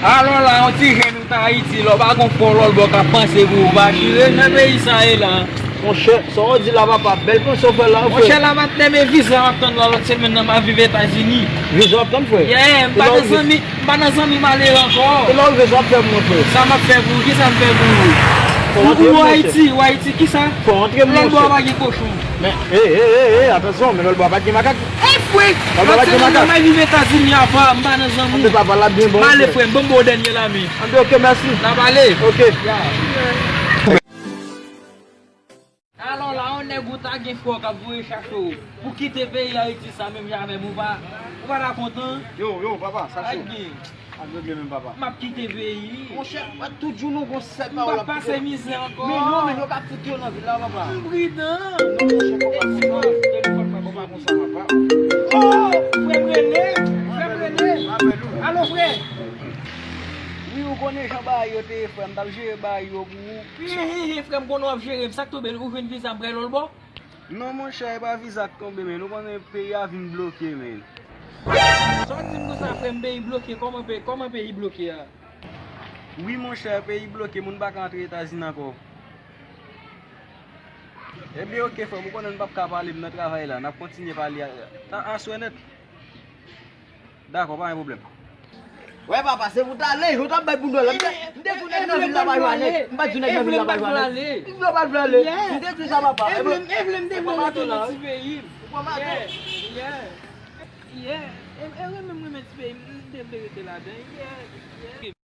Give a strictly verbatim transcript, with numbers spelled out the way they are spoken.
Alò la, yon ti jèn ou t Ayiti, lè w pa gon fò lòlbò k ap panse pou ou, pa chire nan peyi sa ye la. Monchè, sa w di la, papa, bèl panse w fè la, frè. Monchè, la, patnè, men viza m ap tann la lòt semèn nan, m ap viv Etazini. Viza w ap tann, frè? Yeah, m pa nan zanmi, m pa nan zanmi malere ankò. E lè w rive, sa w ap fè pou mwen, frè? Sa m ap fè pou ou? Kisa m fè pou ou? Ou, ou Ayiti, ou Ayiti, kisa? Fò antre, monchè. Lòlbò a pa gen kochon. Men, e, e, e, e, atansyon, men lòlbò a pa gen makak. E frè, lòt semèn nan, m ap viv Etazini apa, m pa nan zanmi. Anben papa, l ap byen bon, frè. M ale, frè, m ban m ba w dènye la, men. Anben, ok, mèsi. N ap ale. Ok. Alò la, yon nèg ou ta gen fò k ap voye chache w pou kite peyi Ayiti sa menm jan avè m, ou pa, ou pa ta kontan? Yo, yo, papa, sa cho. Ak gen. Ak regle menm, papa. M ap kite peyi. Monchè, tout jou nou gon sèl pawòl ap kite. M p ap pase mizè ankò. Men non, men yo ka fout yo nan vil la, papa. M pridan. Non, monchè, fò pa konsa. Fò pa konsa, papa. Oh, frè m rele, frè m rele. Alo, frè. Wi, ou konnen jan bagay yo te ye, frè m, t ap jere bagay yo pou ou. Wi, frè m, konnen w ap jere m. Sa k tonbe, ou jwenn viza, m pral lòlbò? Non, monchè, e pa viza k tonbe, men nou konnen peyi a vin bloke, men. Sa w di m konsa, frè m, peyi bloke? Kòman pe-, kòman peyi bloke a? Wi, monchè, peyi bloke, moun pa ka antre Etazini ankò. Ebyen, oke, frè m, ou konnen n p ap ka pale, m nan travay la, n ap kontinye pale a, a, aswè nèt. Dakò, pa gen pwoblèm. Wè, papa, se pou w t ale, yo t ap bay pou Nwèl la. M te, m te di w nèg nan vil la pa jwe a nèg. M pa di w nèg nan vil la pa jwe a nèg. M di w pa t vle ale. M te di w sa, papa. Evle m, evle m te vle rete nan ti peyi m. Ou pran maton. Yeah, yeah, yeah. E, e, renmen m renmen ti peyi m, m te vle rete ladan. Yeah, yeah.